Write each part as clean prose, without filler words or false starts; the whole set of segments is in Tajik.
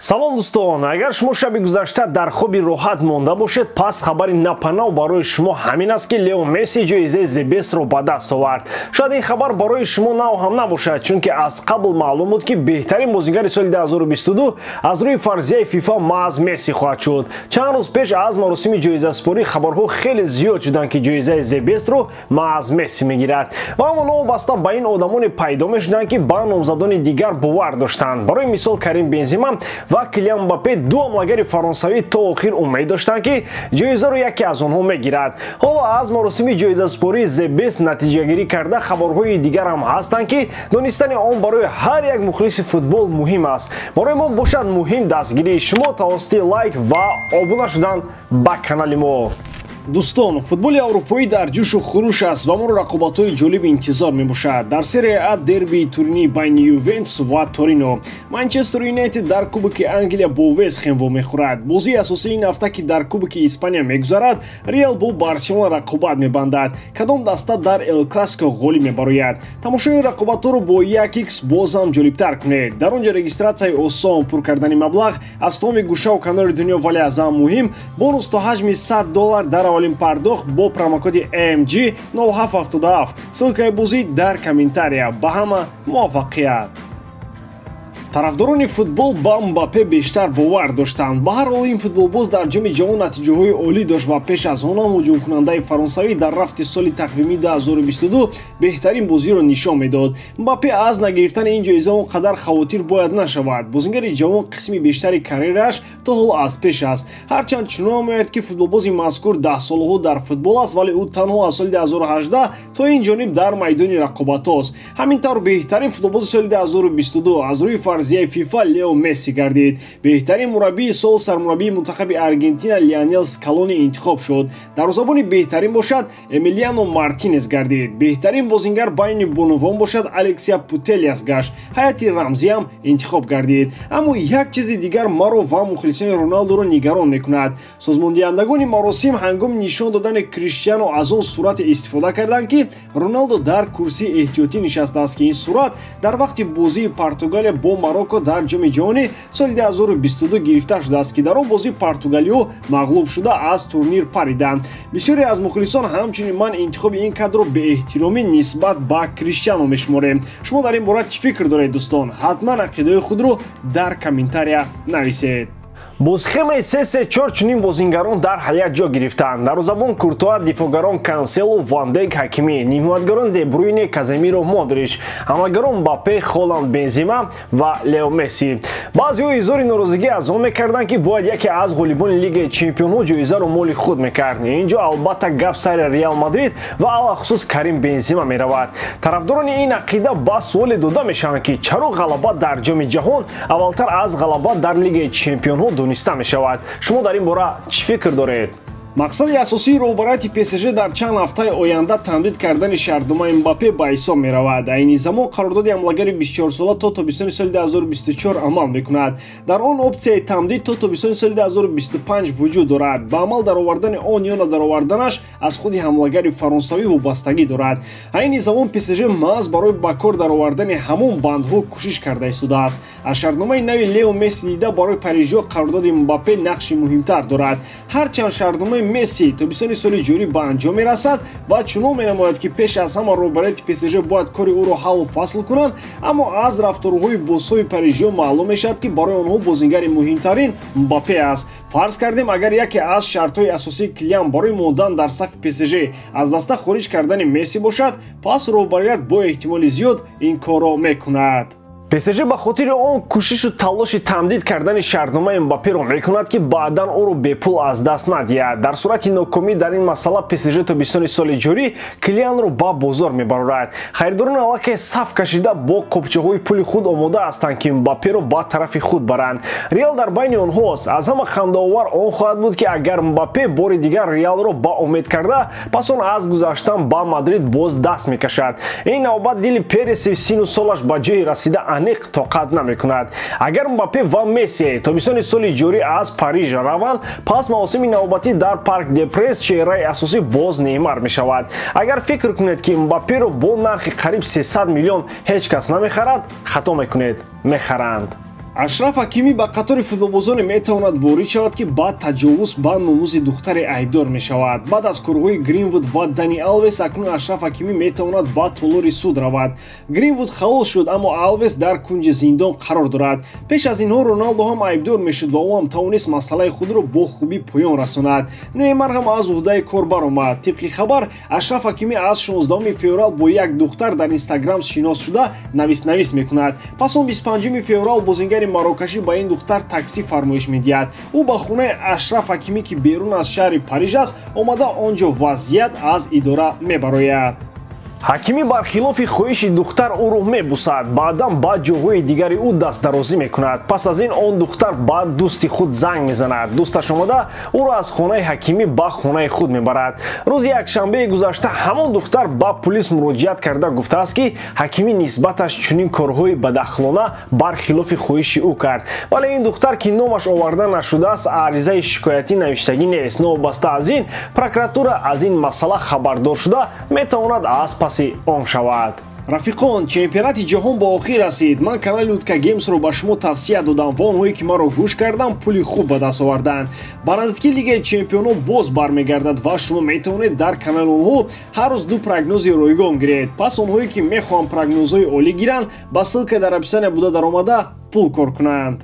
Салом дӯстон, агар шумо шаби гузашта дар хоби роҳат монда бошед, пас хабари напанав барои шумо ҳамин аст, ки Лео Месси ҷоизаи The Best-ро ба даст овард. Шояд ин хабар барои шумо нав ҳам набошад, чунки аз қабл маълум буд, ки беҳтарин бозигари соли 2022 аз рӯи фарзияи FIFA маҳз Месси хоҳад шуд. Чанд рӯз пеш аз маросими ҷоизасупорӣ хабарҳо хеле зиёд шуданд, ки ҷоизаи The Best-ро маҳз Месси мегирад. Ва аммо новобаста ба ин одамоне пайдо мешуданд, ки ба номзадони дигар бовар доштанд. Барои мисол, Карим Бензима ва Килиан Мбаппе, ду ҳамлагари фаронсавӣ, то охир умед доштанд, ки ҷоизаро яке аз онҳо мегирад. Ҳоло аз маросими ҷоизасупории The Best натиҷагирӣ карда, хабарҳои дигар ҳам ҳастанд, ки донистани он барои ҳар як мухлиси футбол муҳим аст. Барои мо бошад муҳим дастгирии шумо тавассути лайк ва обуна шудан ба канали мо. Дӯстон, футболи аврупоӣ дар ҷӯшу хуруш аст ва моро рақобатҳои ҷолиб интизор мебошад. Дар Серия А дербии Туринӣ байни Ювентус ва Торино, Манчестер Юнайтед дар Кубоки Англия бо Вестхем вомехӯрад. Бозии асосии ин ҳафта, ки дар Кубоки Испания мегузарад, Реал бо Барселона рақобат мебандад. Кадом даста дар Эл Классико ғолиб мебарояд? Тамошои рақобатҳоро бо 1x боз ҳам ҷолибтар кунед. Дар он ҷо регистратсияи осон, пур кардани маблағ аз тамоми гӯшаву канори дунё, вале аз ҳам муҳим, бонус то ҳаҷми 100 доллар дар аввалин пардохт бо промокоди AMG 0777. Ссылкаи бозӣ дар комментария. Ба ҳама муваффақият! Тарафдорони футбол ба Мбаппе бештар бовар доштанд. Ба ҳар ҳол, ин футболбоз дар Ҷоми ҷаҳон натиҷаҳои олӣ дошт ва пеш аз он ҳам ҳуҷумкунандаи фаронсавӣ дар рафти соли тақвимии 2022 беҳтарин бозиро нишон медод. Мбаппе аз нагирифтани ин ҷоиза он қадар хавотир бояд нашавад. Бозингари ҷавон қисми бештари карьерааш то ҳол аз пеш аст. Ҳарчанд чунон меояд, ки футболбози мазкур даҳсолаҳо дар футбол аст, вале ӯ танҳо аз соли 2018 то ин ҷониб дар майдони рақобатҳост. Ҳамин тавр, беҳтарин футболбози соли 2022 аз рӯи фарзияи FIFA Лео Месси гардид. Беҳтарин мураббии сол сармураббии мунтахаби Аргентина Лионел Скалони интихоб шуд. Дарвозабони беҳтарин бошад Эмилиано Мартинес гардид. Беҳтарин бозингар байни бонувон бошад Алексия Путелиас гашт. Ҳайати рамзиам интихоб гардид. Аммо як чизи дигар маро ва мухлисони Роналдоро нигарон мекунад. Созмондиҳандагони маросим ҳангоми нишон додани Криштиано аз он сурате истифода карданд, ки Роналдо дар курсии эҳтиётӣ нишастааст, ки ин сурат дар вақти бозии Португалия бо Марокко дар Ҷоми ҷаҳонӣ соли 2022 гирифта шудааст, ки дар он бозӣ португалиҳо мағлуб шуда, аз турнир париданд. Бисёре аз мухлисон, ҳамчунин ман, интихоби ин кадрро беэҳтиромӣ нисбат ба Криштиано мешуморем. Шумо дар ин бора чӣ фикр доред, дӯстон? Ҳатман ақидаҳои худро дар комментария нависед. Бо схемаи 3-3-4 чунин бозингарон дар ҳайат ҷо гирифтанд: дарвозабон Куртуа, дифоъгарон Канселу, Ван Дейк, Ҳакимӣ, нимҳимоятгарон Дебруйне, Каземиро, Модрич, ҳамлагарон Мбаппе, Холанд, Бензима ва Лео Месси. Баъзеҳо изҳори норозигӣ аз он мекарданд, ки бояд яке аз ғолибони Лигаи чемпионҳо ҷоизаро моли худ мекард. Ин ҷо албатта гап сари Реал Мадрид ва алахусус Карим Бензима меравад. Тарафдорони ин ақида ба суоле дода мешаванд, ки чаро ғалаба дар Ҷоми ҷаҳон аввалтар аз ғалаба дар Лигаи чемпионҳо дониста мешавад. Шумо дар ин бора чӣ фикр доред? Мақсади асосии роҳбарияти ПСЖ дар чанд ҳафтаи оянда тамдид кардани шартномаи Мбаппе ба ҳисоб меравад. Айни замон қарордоди ҳамлагари 24сола то тобистони соли 2024 амал мекунад. Дар он опсияи тамдид то тобистони соли 2025 вуҷуд дорад. Ба амал даровардани он ё надароварданаш аз худи ҳамлагари фаронсавӣ вобастагӣ дорад. Айни замон ПСЖ маҳз барои ба кор даровардани ҳамон бандҳо кӯшиш карда истодааст. Аз шартномаи нави Лео Месси дида, барои парижиҳо қарордоди Мбаппе нақши муҳимтар дорад. Ҳарчанд шартномаи Месси тобистони соли ҷорӣ ба анҷом мерасад ва чунон менамояд, ки пеш аз ҳама роҳбарияти ПСЖ бояд кори ӯро ҳаллу фасл кунанд, аммо аз рафторҳои босҳои парижиҳо маълум мешавад, ки барои онҳо бозингари муҳимтарин Мбаппе аст. Фарз кардем, агар яке аз шартҳои асосии Килиан барои мондан дар сафи ПСЖ аз даста хориҷ кардани Месси бошад, пас роҳбарият бо эҳтимоли зиёд ин корро мекунад. ПСЖ ба хотири он кӯшишу талоши тамдид кардани шартномаи Мбапперо мекунад, ки баъдан ӯро бепул аз даст надиҳад. Дар сурати нокомӣ дар ин масъала ПСЖ тобистони соли ҷорӣ Килианро ба бозор мебарорад. Харидорон аллакай саф кашида, бо қопчаҳои пули худ омода ҳастанд, ки Мбапперо ба тарафи худ баранд. Реал дар байни онҳост. Аз ҳама хандаовар он хоҳад буд, ки агар Мбаппе бори дигар Реалро ба умед карда, пас он аз гузаштан ба Мадрид боз даст мекашад. Ин навбат дили Переси сину солаш ба ҷое расида аниқ тоқат намекунад. Агар Мбаппе ва Месси тобистони соли ҷорӣ аз Париж раванд, пас мавсими навбатӣ дар Парк де Пренс чеҳраи асосӣ боз Неймар мешавад. Агар фикр кунед, ки Мбапперо бо нархи қариб 300 миллион ҳеҷ кас намехарад, хато мекунед, мехаранд. Ашраф Ҳакимӣ ба қатори футболбозоне метавонад ворид шавад, ки ба таҷовуз ба номузи духтаре айбдор мешавад. Баъд аз корҳои Гринвуд ва Дани Алвес акнун Ашраф Ҳакимӣ метавонад ба толори суд равад. Гринвуд халос шуд, аммо Алвес дар кунҷи зиндон қарор дорад. Пеш аз инҳо Роналдо ҳам айбдор мешуд ва ӯ ҳам тавонист масъалаи худро бо хубӣ поён расонад. Неймар ҳам аз уҳдаи кор баромад. Тибқи хабар, Ашраф Ҳакимӣ аз 16 феврал бо як духтар дар Инстаграм шинос шуда навис-навис мекунад. Пас он 25 феврал бозингари марокашӣ ба ин духтар такси фармоиш медиҳад. Ӯ ба хонаи Ашраф Ҳакимӣ, ки берун аз шаҳри Париж аст, омада он ҷо вазъият аз идора мебарояд. Ҳакимӣ бархилофи хоҳиши духтар ӯро мебусад, баъдан ба ҷоҳои дигари ӯ дастдарозӣ мекунад. Пас аз ин он духтар ба дӯсти худ занг мезанад. Дӯсташ омада ӯро аз хонаи Ҳакимӣ ба хонаи худ мебарад. Рӯзи якшанбеи гузашта ҳамон духтар ба пулис муроҷиат карда гуфтааст, ки Ҳакимӣ нисбаташ чунин корҳои бадахлона бархилофи хоҳиши ӯ кард. Вале ин духтар, ки номаш оварда нашудааст, аризаи шикоятӣ навиштагӣ нест. Новобаста аз ин, прокуратура аз ин масъала хабардор шуда метавонад аз паси он шавад. Рафиқон, чемпионати ҷаҳон ба охир расид. Ман канали Лутка Геймсро ба шумо тавсия додам ва онҳое, ки маро гӯш карданд, пули хуб ба даст оварданд. Ба наздикӣ Лигаи чемпионҳо боз бармегардад ва шумо метавонед дар канали онҳо ҳар рӯз ду прогнози ройгон гиред. Пас онҳое, ки мехоҳанд прогнозҳои олӣ гиранд, ба ссылка дар описания буда даромада пул кор кунанд.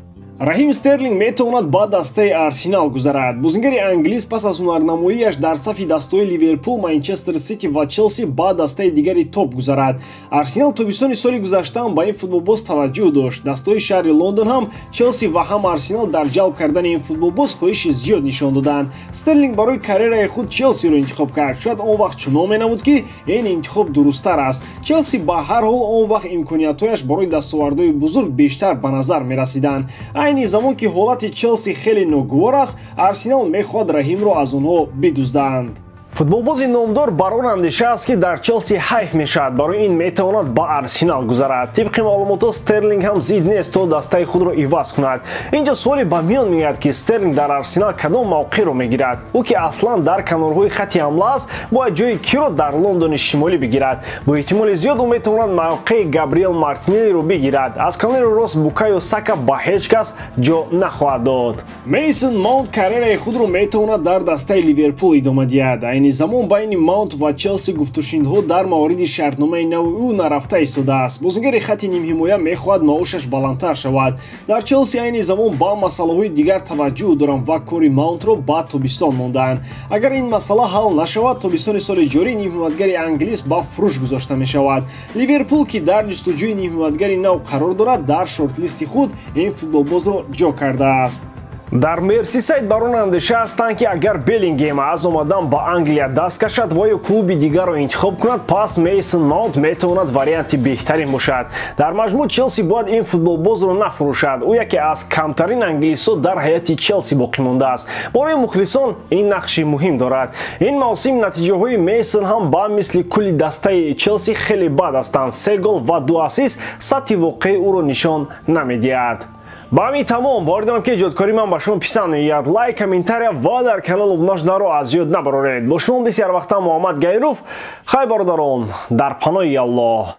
Раҳим Стерлинг метавонад ба дастаи Арсенал гузарад. Бозингари англис пас аз ҳунарнамоияш дар сафи дастаҳои Ливерпул, Манчестер Сити ва Челси ба дастаи дигари топ гузарад. Арсенал тобистони соли гузаштаам ба ин футболбоз таваҷҷӯҳ дошт. Дастаҳои шаҳри Лондон ҳам Челси ва ҳам Арсенал дар ҷалб кардани ин футболбоз хоҳиши зиёд нишон доданд. Стерлинг барои карьераи худ Челсиро интихоб кард. Шояд он вақт чунон менамуд, ки ин интихоб дурусттар аст. Челси ба ҳар ҳол он вақт имкониятҳояш барои дастовардҳои бузург бештар ба назар мерасиданд. Айни замон, ки ҳолати Челси хеле ногувор аст, Арсенал мехоҳад Раҳимро аз онҳо бидузданд. Футболбози номдор бар он андеша аст, ки дар Челси ҳайф мешавад, барои ин метавонад ба Арсенал гузарад. Тибқи маълумотҳо, Стерлинг ҳам зид нест, то дастаи худро иваз кунад. Инҷо суоле ба миён меояд, ки Стерлинг дар Арсенал кадом мавқеъро мегирад. Ӯ, ки аслан дар канорҳои хати ҳамла аст, бояд ҷои киро дар Лондони шимолӣ бигирад? Бо эҳтимоли зиёд ӯ метавонад мавқеи Габриэл Мартинеллиро бигирад. Аз канори рост Букайо Сака ба ҳеҷ кас ҷо нахоҳад дод. Мейсон Маунт карьераи худро метавонад дар дастаи Ливерпул идома диҳад. Айни замон байни Маунт ва Челси гуфтушунидҳо дар мавриди шартномаи нави ӯ нарафта истодааст. Бозингари хати нимҳимоя мехоҳад маошаш баландтар шавад. Дар Челси айни замон ба масъалаҳои дигар таваҷҷӯҳ доранд ва кори Маунтро ба тобистон мондаанд. Агар ин масъала ҳал нашавад, тобистони соли ҷорӣ нимҳимоятгари англис ба фурӯш гузошта мешавад. Ливерпул, ки дар ҷустуҷӯи нимҳимоятгари нав қарор дорад, дар шортлисти худ ин футболбозро ҷо кардааст. Дар Мерсисайд бар он андеша ҳастанд, ки агар Беллингем аз омадан ба Англия даст кашад ва ё клуби дигарро интихоб кунад, пас Мейсон Маунт метавонад варианти беҳтарин бошад. Дар маҷмӯъ Челси бояд ин футболбозро нафурӯшад. Ӯ яке аз камтарин англисҳо дар ҳайати Челси боқӣ мондааст. Барои мухлисон ин нақши муҳим дорад. Ин мавсим натиҷаҳои Мейсон ҳам ба мисли кулли дастаи Челси хеле бад ҳастанд. 3 гол ва 2 ассист сатҳи воқеии ӯро нишон намедиҳад. Ба ҳамин тамом. Бовар ки эҷодкории ман ба шумо писанд меояд. Лайк, комментария ва дар канал обуна шуданро аз ёд набароред. Бо шумо бисёр вақта Муҳаммад Гайров. Хайр, бародарон, дар паноҳи Аллоҳ.